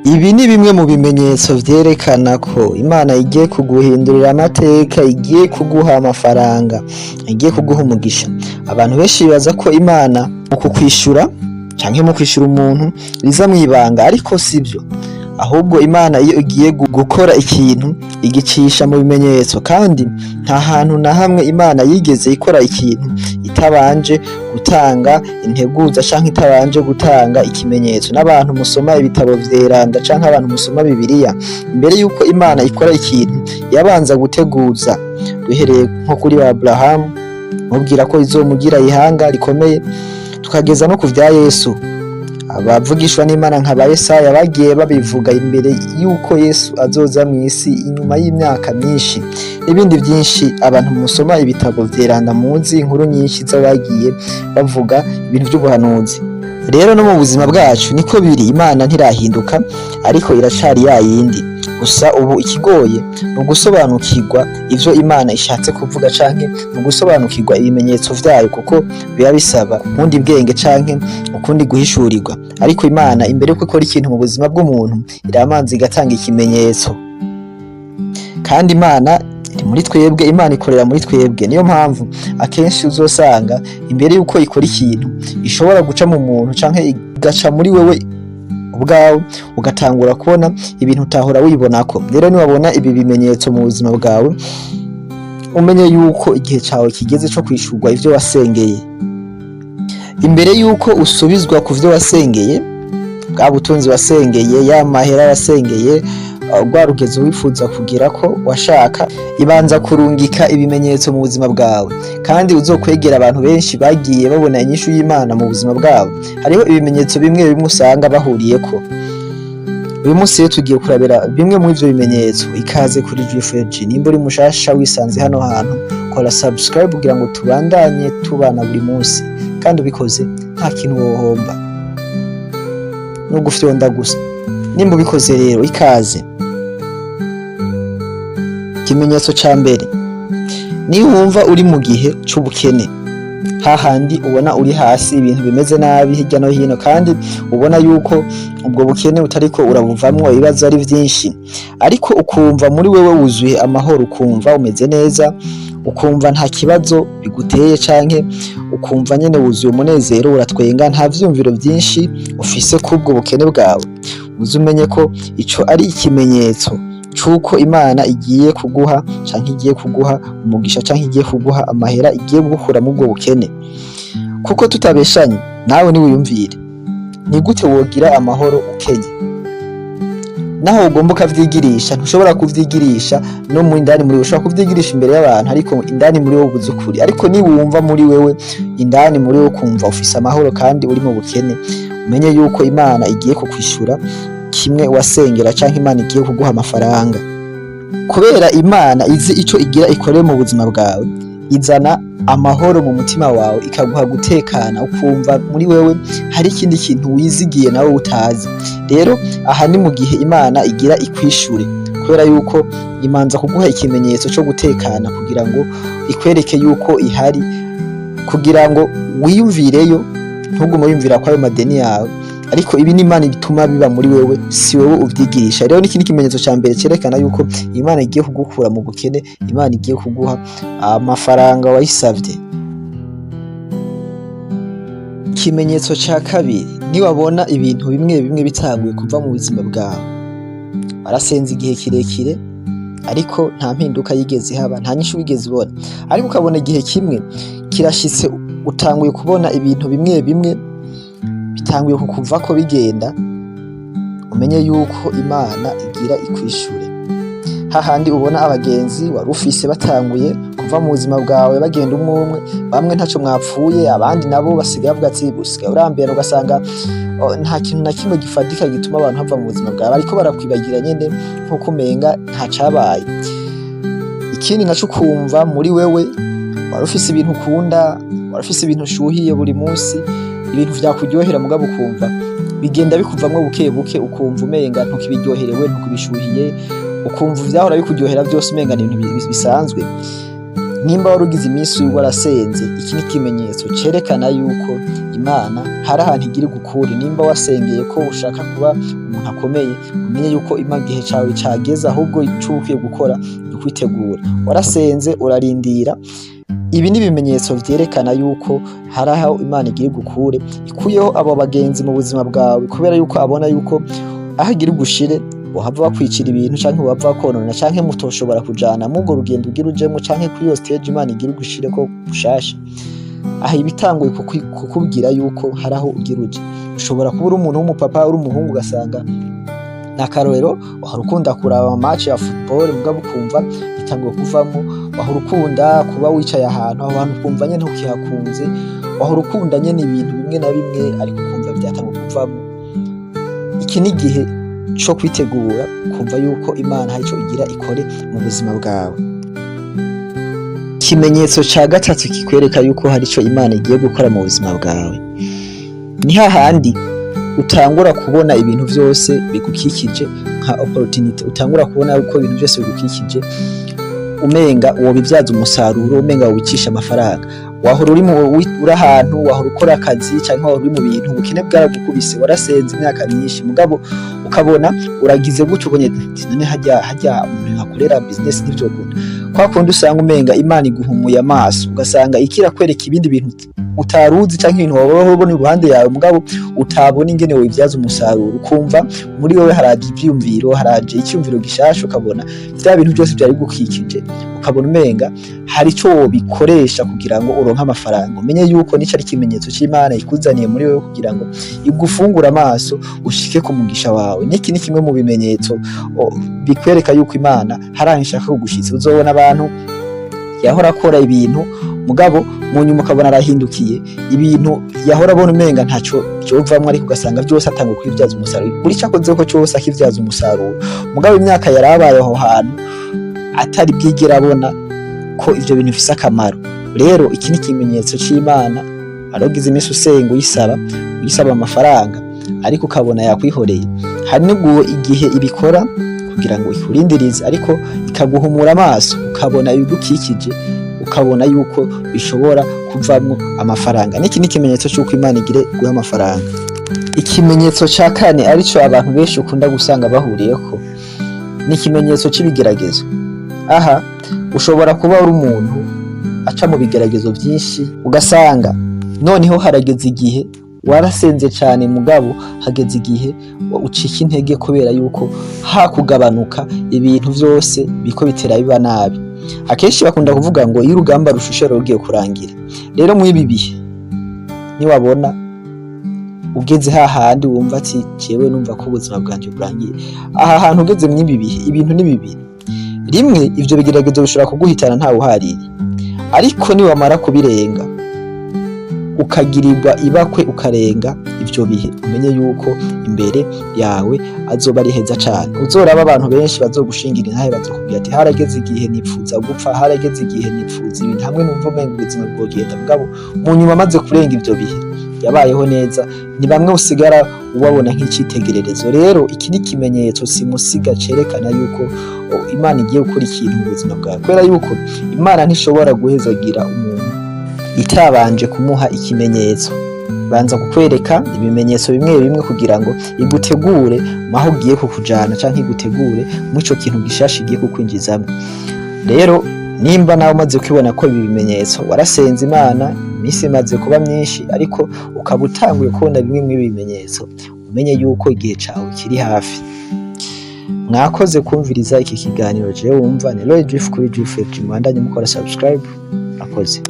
Ibi ni bimwe mu bimenyetso vyerekana ko Imana igiye kuguhindurira amateka, igiye kuguha amafaranga, igiye kuguha umugisha. Abantu benshi bibaza ko Imana mu kukwishura canke mu kwishura umuntu biza mw'ibanga, ariko sivyo. Ahubwo Imana iyo igiye gukora ikintu igicisha mu bimenyetso, kandi nta hantu na hamwe Imana yigeze ikora ikintu itabanje gutanga integuza canke itabanje gutanga ikimenyetso. N'abantu musoma ibitabo vyeranda canke abantu musoma Bibiliya, imbere yuko Imana ikora ikintu yabanza guteguza. Duhereye nko kuri ba Aburahamu, mubwira ko izomugira ihanga rikomeye, tukageza no ku vya Yesu. Abavugishwa n'Imana nka ba Yesaya bagiye babivuga imbere yuko Yesu azoza mw'isi inyuma y'imyaka myinshi, n'ibindi vyinshi. Abantu musoma ibitabo vyeranda muzi inkuru nyinshi z'abagiye bavuga ibintu vy'ubuhanuzi. Rero no mu buzima bwacu niko biri, Imana ntirahinduka ariko iracari yayindi. Gusa ubu ikigoye ni ugusobanukirwa ivyo Imana ishatse kuvuga canke ni ugusobanukirwa ibimenyetso vyayo, kuko biba bisaba ubundi bwenge canke ukundi guhishurirwa. Ariko Imana imbere yuko ikora ikintu mu buzima bw'umuntu iramanza igatanga ikimenyetso. Kandi Imana iri muri twebwe, Imana ikorera muri twebwe. Niyo mpamvu akenshi uzosanga imbere yuko ikora ikintu ishobora guca mu muntu canke igaca muri wewe ubwawe, ugatangura kubona ibintu utahora wibonako. Rero niwabona ibi bimenyetso mu buzima bwawe, umenye yuko igihe cawe kigeze co kwishurwa ivyo wasengeye. Imbere yuko usubizwa ku vyo wasengeye, bwa butunzi wasengeye, ya mahera wasengeye, rwa rugezo wifuza kugira ko washaka, ibanza kurungika ibimenyetso mu buzima bwawe. Kandi uzokwegera abantu benshi bagiye babona inyishu y'Imana mu buzima bwabo, hariho ibimenyetso bimwe bimwe usanga bahuriyeko. Uyu munsi rero tugiye kurabira bimwe muri ivyo bimenyetso. Ikaze kuri GFG. Nimba uri mushasha wisanze hano hantu, kora subscribe kugira ngo tubandanye tubana buri munsi, kandi ubikoze nta kintu wohomba, no gufyonda gusa. Nimba ubikoze rero, ikaze. Ikimenyetso ca mbere: niwumva uri mu gihe c'ubukene, hahandi ubona uri hasi, ibintu bimeze nabi hirya no hino, kandi ubona yuko ubwo bukene utariko urabuvamwo, ibibazo ari vyinshi, ariko ukumva muri wewe wuzuye amahoro, ukumva umeze neza, ukumva nta kibazo biguteye, canke ukumva nyene wuzuye umunezero, uratwenga, nta vyiyumviro vyinshi ufise kubwo bukene bwawe, uze umenye ko ico ari ikimenyetso cuko Imana igiye kuguha canke igiye kuguha umugisha canke igiye kuguha amahera, igiye kugukura mu bwo bukene. Kuko tutabeshanye, nawe niwiyumvire, ni gute wogira amahoro ukenye? Naho ugomba ukavyigirisha, ntushobora kuvyigirisha no mu indani muri wewe. Ushobora kuvyigirisha imbere y'abantu, ariko indani muri wewe ubuze ukuri. Ariko niwumva muri wewe, indani muri wewe, ukumva ufise amahoro kandi uri mu bukene, umenye yuko Imana igiye kukwishura kimwe wasengera canke Imana igiye kuguha amafaranga. Kubera Imana izi ico igira ikore mu buzima bwawe, izana amahoro mu mutima wawe, ikaguha gutekana, ukumva muri wewe hari ikindi kintu wizigiye nawe utazi. Rero aha ni mu gihe Imana igira ikwishure, kubera yuko imanza kuguha ikimenyetso co gutekana kugira ngo ikwereke yuko ihari, kugira ngo wiyumvireyo, ntugume wiyumvira ko ayo madeni yawe. Ariko ibi ni Imana bituma biba muri wewe, si wewe uvyigirisha. Rero niki ni ikimenyetso ca mbere cerekana yuko Imana igiye kugukura mu bukene, Imana igiye kuguha amafaranga wayisavye. Ikimenyetso ca kabiri: niwabona ibintu bimwe bimwe bitanguye kuva mu buzima bwawe. Warasenze igihe kirekire ariko nta mpinduka yigeze ihaba, nta nyishu wigeze ubona, ariko ukabona igihe kimwe kirashitse, utanguye kubona ibintu bimwe bimwe bitanguye kukuvako bigenda, umenye yuko Imana igira ikwishure. Hahandi ubona abagenzi wari ufise batanguye kuva mu buzima bwawe, bagenda umwe umwe, bamwe ntaco mwapfuye, abandi nabo basigaye bavuga ati usigaye urambera, ugasanga nta kintu na kimwe gifatika gituma abantu bava mu buzima bwawe, ariko barakwibagira nyene nkuko umenga nta cabaye. Ikindi naco, ukumva muri wewe wari ufise ibintu ukunda, wari ufise ibintu ushuhiye buri munsi, ibintu vyakuryohera, mugabo ukumva bigenda bikuvamwo buke buke, ukumva umenga ntukibiryoherewe, ntukibishuhiye, ukumva ivyahora bikuryohera vyose umenga ni ibintu bisanzwe. Nimba wari ugize iminsi warasenze, iki ni ikimenyetso cerekana yuko Imana hari ahantu igira igukure. Nimba wasengeye ko ushaka kuba umuntu akomeye, umenye yuko Imana igihe cawe cageze, ahubwo ico ukwiye gukora ni ukwitegura. Warasenze urarindira, ibi ni ibimenyetso vyerekana yuko hari aho Imana igira igukure, ikuyeho abo bagenzi mu buzima bwawe, kubera yuko abona yuko aho igira igushire bohava bakwicira ibintu, canke bohava bakonona, canke mutoshobora kujana murwo rugendo ugira ujemwo, canke kuri iyo stage Imana igira igushireko bushasha. Aha iba itanguye kukubwira yuko hari aho ugira uje. Ushobora kuba uri umuntu w'umupapa, uri umuhungu, ugasanga ni akarorero, wahora ukunda kuraba ama match ya football, mugabo ukumva bitanguye kuvamwo. Wahora ukunda kuba wicaye ahantu, aho hantu ukumva nyene ntukihakunze. Wahora ukunda nyene ibintu bimwe na bimwe, ariko ukumva vyatanguye kuvamwo. Iki ni igihe co kwitegura, kumva yuko Imana hari ico igira ikore mu buzima bwawe. Ikimenyetso ca gatatu kikwereka yuko hari ico Imana igiye gukora mu buzima bwawe ni hahandi utangura kubona ibintu vyose bigukikije nka opportunity. Utangura kubona yuko ibintu vyose bigukikije umenga wobivyaza umusaruro, umenga wobicisha amafaranga. Wahora uri mu uri ahantu, wahora ukora akazi, canke wahora uri mu bintu, ubukene bwaragukubise, warasenze imyaka myinshi, mugabo ukabona uragize gutyo, ubonye ati none harya umuntu akorera business ntivyokunda. Kwa kundi usanga umenga Imana iguhumuye amaso, ugasanga ikirakwereka ibindi bintu utaruzi, canke ibintu waba ubona iruhande yawe mugabo utabona ingene wobivyaza umusaruro. Ukumva muri wewe haraje ivyiyumviro, haraje icyumviro gishasha, ukabona vya bintu byose vyari bigukikije, ukabona umenga hari ico wobikoresha kugira ngo uronke amafaranga. Umenye yuko nico ari ikimenyetso c'Imana ikuzaniye muri wewe kugira ngo igufungure amaso ushike ku mugisha wawe. Niki ni kimwe mu bimenyetso bikwereka yuko Imana hari ahantu ishaka kugushitsa. Uzobona abantu yahora akora ibintu, mugabo mu nyuma ukabona arahindukiye, ibintu yahora abona umenga ntaco vyovamwo, ariko ugasanga vyose atangura kubivyaza umusaruro, buri ico akozeko cose akivyaza umusaruro. Mugabo imyaka yarabaye aho hantu atari bwigera abona ko ivyo bintu bifise akamaro. Rero iki ni ikimenyetso c'Imana. Arogize iminsi usenga, uyisaba amafaranga, ariko ukabona yakwihoreye. Hari n'ubwo igihe ibikora kugira ngo ikurindirize, ariko ikaguhumura amaso, ukabona ibigukikije, ukabona yuko bishobora kuvamwo amafaranga. N'iki ni ikimenyetso c'uko Imana igire guha amafaranga. Ikimenyetso ca kane, arico abantu benshi ukunda gusanga bahuriyeko, ni ikimenyetso c'ibigeragezo. Aha ushobora kuba uri umuntu aca mu bigeragezo vyinshi, ugasanga noneho harageze igihe warasenze cane, mugabo hageze igihe ucika intege kubera yuko hakugabanuka, ibintu vyose biko bitera biba nabi. Akenshi bakunda kuvuga ngo iyo urugamba rushushe rugiye kurangira. Rero muri ibi bihe niwabona ugeze hahandi wumva ati jewe numva ko ubuzima bwanje burangiye, aha hantu ugeze mw'ibi bihe, ibintu ni bibiri: rimwe, ivyo bigeragezo bishobora kuguhitana ntawe uhaririye, ariko niwamara kubirenga, ukagirirwa ibakwe ukarenga ivyo bihe, umenye yuko imbere yawe azoba ari heza cane. Uzoraba abantu benshi bazogushingira intahe, bazokubwira ati harageze igihe nipfuza gupfa, harageze igihe nipfuza ibintu, hamwe numva umenga ubuzima bwogenda, mugabo mu nyuma amaze kurenga ivyo bihe yabayeho neza. Ni bamwe usigara ubabona nk'icitegererezo. Rero iki ni ikimenyetso simusiga cerekana yuko Imana igiye gukora ikintu mu buzima bwawe, kubera yuko Imana ntishobora guhezagira umuntu itabanje kumuha ikimenyetso. Banza kukwereka ibimenyetso bimwe bimwe kugira ngo igutegure aho ugiye kukujana, canke igutegure mw'ico kintu gishasha igiye kukwinjizamwo. Rero nimba nawe umaze kwibona ko ibi bimenyetso, warasenze Imana iminsi imaze kuba myinshi, ariko ukaba utanguye kubona bimwe mw'ibi bimenyetso, umenye yuko igihe cawe kiri hafi. Mwakoze kumviriza iki kiganiro. Jewe wumva ni Roy Drift kuri Drift, mubandanye mukora subscribe. Murakoze.